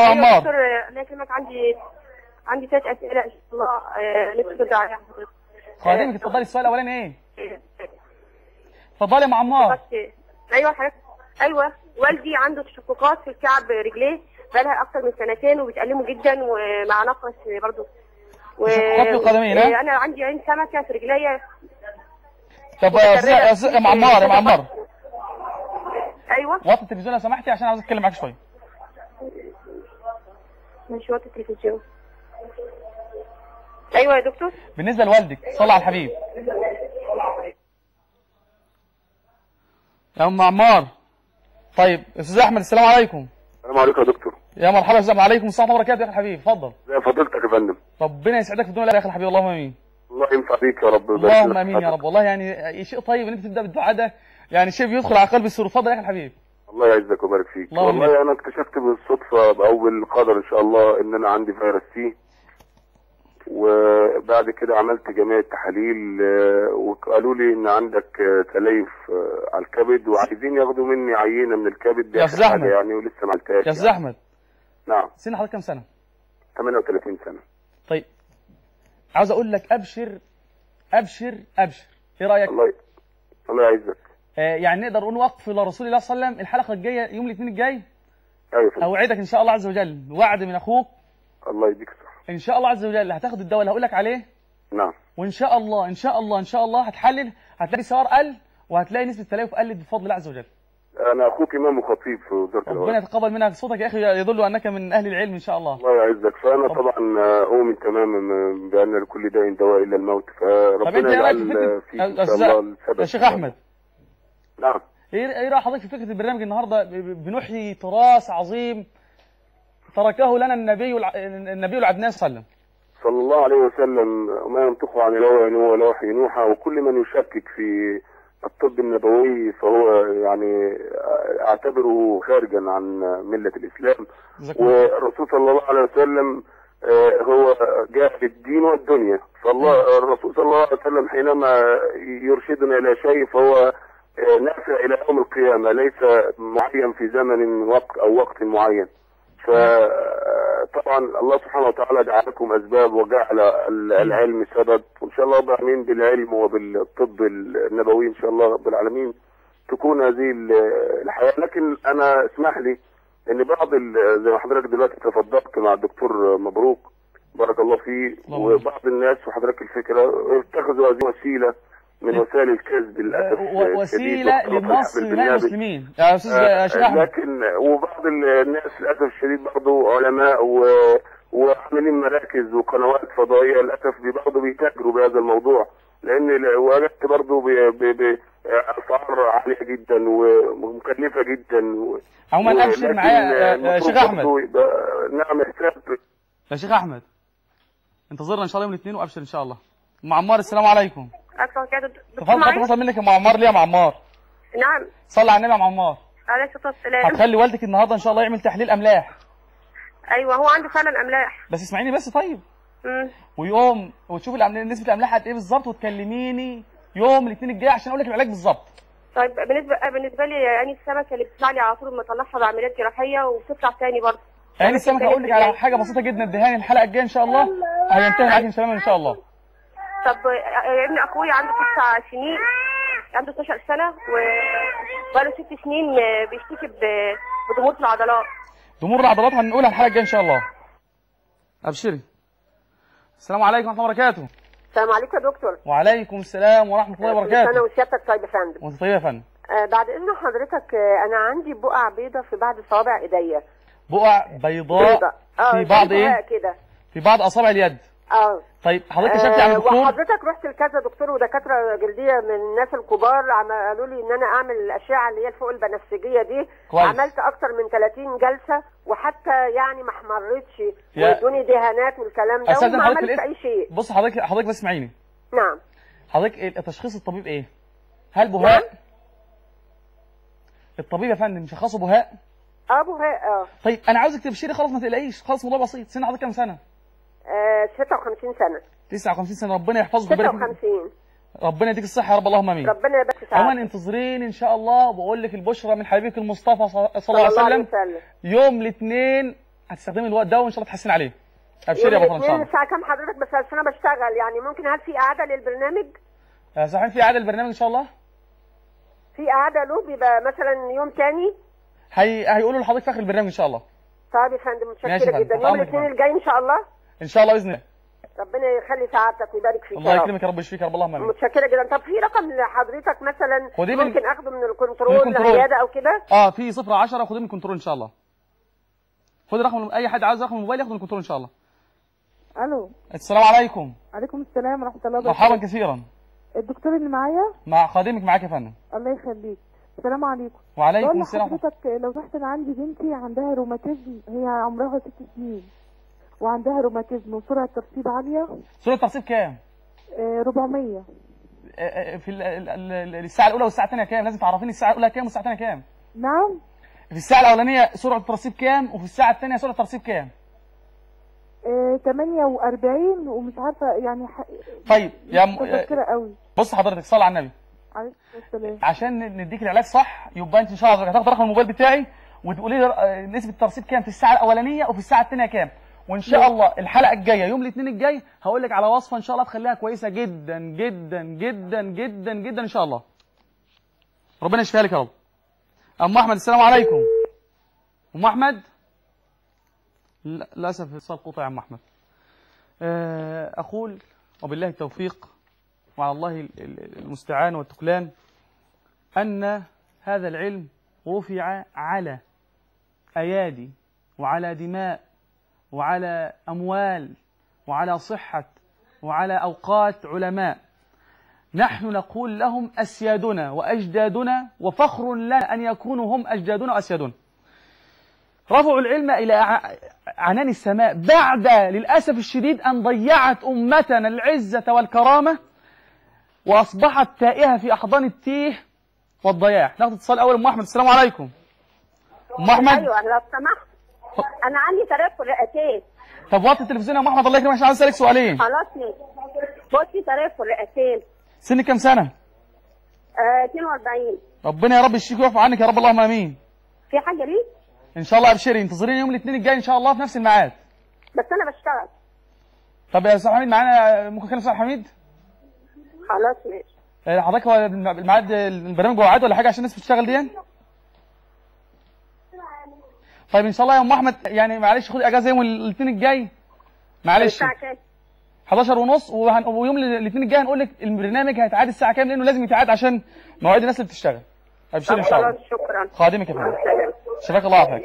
أيوة عمار. دكتور، انا كلمك عندي 3 اسئلة ان شاء الله، نفسي ترد عليها حضرتك. خادمك، اتفضلي. السؤال الاولاني ايه؟ اتفضلي يا ام عمار. ايوه حضرتك. ايوه، والدي عنده تشققات في الكعب رجليه بقالها اكتر من سنتين وبتألمه جدا ومع نقرس برضه تشققات في القدمين، ها؟ انا عندي عين سمكة في رجليا. طب يا ام عمار، يا ام عمار. ايوه. وطي التلفزيون لو سمحتي عشان عاوز اتكلم معاك شوية. ماشي، وطي التلفزيون. ايوه يا دكتور. بالنسبة لوالدك، صلى على الحبيب. يا ام عمار. طيب استاذ احمد، السلام عليكم. السلام عليكم يا دكتور. يا مرحبا يا استاذ احمد، عليكم السلام ورحمة الله وبركاته يا اخي الحبيب، اتفضل. ازي فضيلتك يا فندم؟ ربنا يسعدك في الدنيا يا اخي الحبيب، اللهم امين. الله ينفع بيك يا رب. اللهم امين يا رب. والله يعني شيء طيب ان انت تبدا بالدعاء ده، يعني شيء بيدخل على قلب السرور. اتفضل يا اخي الحبيب. الله يعزك ويبارك فيك. والله انا اكتشفت بالصدفة او بالقدر ان شاء الله ان انا عندي فيروس سي، وبعد كده عملت جميع التحاليل وقالوا لي ان عندك تليف على الكبد وعايزين ياخدوا مني عينه من الكبد. يا استاذ احمد يعني، ولسه ما عملتهاش. يا استاذ احمد. نعم. سن حضرتك كام سنة؟ 38 سنة. طيب عاوز اقول لك ابشر ابشر ابشر، ايه رايك؟ الله يعزك. يعني نقدر نقول وقف لرسول الله صلى الله عليه وسلم الحلقة الجاية يوم الاثنين الجاي. ايوه. اوعدك ان شاء الله عز وجل، وعد من اخوك. الله يديك الصحة. ان شاء الله عز وجل هتاخد الدواء اللي هقول لك عليه. نعم. وان شاء الله ان شاء الله ان شاء الله هتحلل، هتلاقي سعر قل وهتلاقي نسبه التليف قلت بفضل الله عز وجل. انا اخوك امام وخطيب في وزارة الأوقاف. ربنا يتقبل منك. صوتك يا اخي يدل انك من اهل العلم ان شاء الله. الله يعزك. فانا طبعا اؤمن تماما بان لكل داء دواء الا الموت، فربنا يجعل فيك ان شاء الله السبب. يا شيخ احمد. نعم. ايه راي حضرتك في فكرة البرنامج النهارده؟ بنحيي تراث عظيم تركه لنا النبي العدنان صلى الله عليه وسلم. صلى الله عليه وسلم، وما ينطق عن الهوى ان هو وحي يوحى. وكل من يشكك في الطب النبوي فهو يعني اعتبره خارجا عن ملة الاسلام. والرسول صلى الله عليه وسلم هو جاء بالدين والدنيا، فالله الرسول صلى الله عليه وسلم حينما يرشدنا الى شيء فهو نافع الى يوم القيامة، ليس معين في زمن وقت او وقت معين. فطبعا الله سبحانه وتعالى جعل لكم اسباب وجعل العلم سبب، وان شاء الله رب العالمين بالعلم وبالطب النبوي ان شاء الله رب العالمين تكون هذه الحياة. لكن انا اسمح لي ان بعض زي ما حضرتك دلوقتي تفضلت مع الدكتور مبروك بارك الله فيه، وبعض الناس وحضرتك الفكرة اتخذوا هذه وسيلة من وسائل الكذب للاسف، وسيلة للنصر من المسلمين يا استاذ يا شيخ احمد. لكن وبعض الناس للاسف الشديد برضه علماء وعاملين مراكز وقنوات فضائية للاسف برضه بيتاجروا بهذا الموضوع، لان وجدت برضه باسعار عالية جدا ومكلفه جدا. عموما ابشر معايا يا شيخ احمد. نعمل حساب يا شيخ احمد، انتظرنا ان شاء الله يوم الاثنين وابشر ان شاء الله. ام عمار السلام عليكم. تفضل. تفضل منك يا ام عمار. ليه يا ام عمار؟ نعم. صلي على النبي يا ام عمار. عليه الصلاة والسلام. هتخلي والدك النهارده ان شاء الله يعمل تحليل املاح. ايوه هو عنده فعلا املاح. بس اسمعيني بس. طيب. ويقوم وتشوف نسبه الاملاح قد ايه بالظبط وتكلميني يوم الاثنين الجاي عشان اقول لك العلاج بالظبط. طيب بالنسبة لي يعني السمكة اللي بتطلع لي على طول لما اطلعها بعمليات جراحية وبتطلع ثاني برضه. يعني السمكة اقول لك على حاجة بسيطة جدا، اديهاني الحلقة الجاية ان شاء الله هينتهي معاك تماما ان شاء الله. طب ابن اخويا عنده 9 سنين، عنده 12 سنة وبقاله 6 سنين بيشتكي بضمور في العضلات. ضمور العضلات هنقولها الحلقة الجاية ان شاء الله. ابشري. السلام عليكم ورحمة الله وبركاته. السلام عليكم يا دكتور. وعليكم السلام ورحمة الله وبركاته. انا وسيادتك طيب يا فندم. وانت طيب يا فندم. بعد اذن حضرتك، انا عندي بقع بيضة في بعض صوابع ايديا. بقع بيضاء في بعض ايه؟ كده في بعض اصابع اليد. طيب حضرتك كشفتي عند دكتور؟ وحضرتك رحت لكذا دكتور ودكاترة جلدية من الناس الكبار، قالوا لي ان انا اعمل الاشعة اللي هي فوق البنفسجية دي. كويس. عملت اكتر من 30 جلسه وحتى يعني ما احمرتش، وادوني دهانات والكلام ده وما عملتش اي شيء. بص حضرتك بس اسمعيني. نعم. حضرتك تشخيص الطبيب ايه؟ هل بهاء؟ نعم. الطبيب يا فندم شخصه بهاء؟ بهاء. طيب انا عاوزك تبشري خلاص، ما تقلقيش خلاص، الموضوع بسيط. سن حضرتك كام سنة؟ 56 سنة. 59 سنة، ربنا يحفظك ويبارك فيك. 56. ربنا يديك الصحة يا رب، اللهم امين. ربنا يبارك فيك. عموما انتظريني ان شاء الله، وبقول لك البشرى من حبيبك المصطفى صلى الله عليه وسلم. يوم الاثنين هتستخدمي الوقت ده وان شاء الله تحسين عليه. ابشري يا بطل ان شاء الله. الساعة كام حضرتك؟ بس عشان انا بشتغل يعني، ممكن هل في اعاده للبرنامج؟ صحيح في اعاده للبرنامج ان شاء الله؟ في اعاده له بيبقى مثلا يوم تاني؟ هيقولوا لحضرتك في اخر البرنامج ان شاء الله. طيب يا فندم، متشكره جدا. يوم الاثنين الجاي ان شاء الله؟ ان شاء الله باذن الله. ربنا يخلي سعادتك ويبارك فيك. الله يكرمك يا رب ويشفيك يا رب، اللهم امين. متشكره جدا. طب في رقم لحضرتك مثلا ممكن اخده من الكنترول العيادة او كده؟ في 010، خديه من الكنترول ان شاء الله. خدي رقم اي حد عاوز رقم الموبايل ياخده من الكنترول ان شاء الله. الو، السلام عليكم. عليكم السلام ورحمة الله وبركاته. مرحبا كثيرا. الدكتور اللي معايا؟ مع خادمك معاك يا فندم. الله يخليك. السلام عليكم. وعليكم السلام. حضرتك لو سمحت، انا عندي بنتي عندها روماتيزم، هي عمرها 6 سنين وعندها روماتيزم وسرعة ترسيب عالية. سرعة ترسيب كام؟ 400. في الساعة الاولى والساعة الثانية كام؟ لازم تعرفيني الساعة الاولى كام والساعة الثانية كام. نعم. في الساعة الاولانية سرعة الترسيب كام وفي الساعة الثانية سرعة الترسيب كام؟ 48 ومش عارفه يعني. طيب يا متذكرة قوي. بص حضرتك، صلي على النبي عليه الصلاة والسلام. عشان نديك العلاج صح يبقى انت ان شاء الله هتاخد رقم الموبايل بتاعي وتقولي لي نسبه الترسيب كام في الساعة الاولانية وفي الساعة الثانية كام، وان شاء الله الحلقة الجاية يوم الاثنين الجاي هقول لك على وصفه ان شاء الله تخليها كويسة جدا جدا جدا جدا جدا ان شاء الله. ربنا يشفيها لك يا رب. ام احمد السلام عليكم. ام احمد، للاسف اتصال قطع يا ام احمد. اقول وبالله التوفيق وعلى الله المستعان والتكلان، ان هذا العلم رفع على ايادي وعلى دماء وعلى أموال وعلى صحة وعلى أوقات علماء. نحن نقول لهم أسيادنا وأجدادنا، وفخر لنا أن يكونوا هم أجدادنا وأسيادنا. رفعوا العلم إلى عنان السماء بعد للأسف الشديد أن ضيعت أمتنا العزة والكرامة وأصبحت تائهة في أحضان التيه والضياع. ناخد اتصال أول. أم أحمد السلام عليكم. أم أحمد. أيوه لو سمحت، أنا عندي ترف رئتين. طب وطي التلفزيون يا أم أحمد الله يكرمك عشان عايز أسألك سؤالين. خلاص ماشي. بصي، ترف رئتين. سنك كام سنة؟ 42. ربنا يا رب يشفيك ويعفو عنك يا رب، اللهم آمين. في حاجة ليه؟ إن شاء الله أبشري، انتظريني يوم الاثنين الجاي إن شاء الله في نفس الميعاد. بس أنا بشتغل. طب يا أستاذ حميد معانا، ممكن أكلم أستاذ حميد؟ خلاص ماشي. حضرتك هو الميعاد البرنامج ميعاد ولا حاجة عشان الناس بتشتغل دي؟ طيب ان شاء الله يا ام احمد، يعني معلش خدي اجازه يوم الاثنين الجاي، معلش الساعة كام؟ 11:30، ويوم الاثنين الجاي هنقول لك البرنامج هيتعاد الساعة كام، لانه لازم يتعاد عشان مواعيد الناس اللي بتشتغل. ابشري ان شاء الله. شكرا. خادمك يا فندم. شفاك الله وعافاك.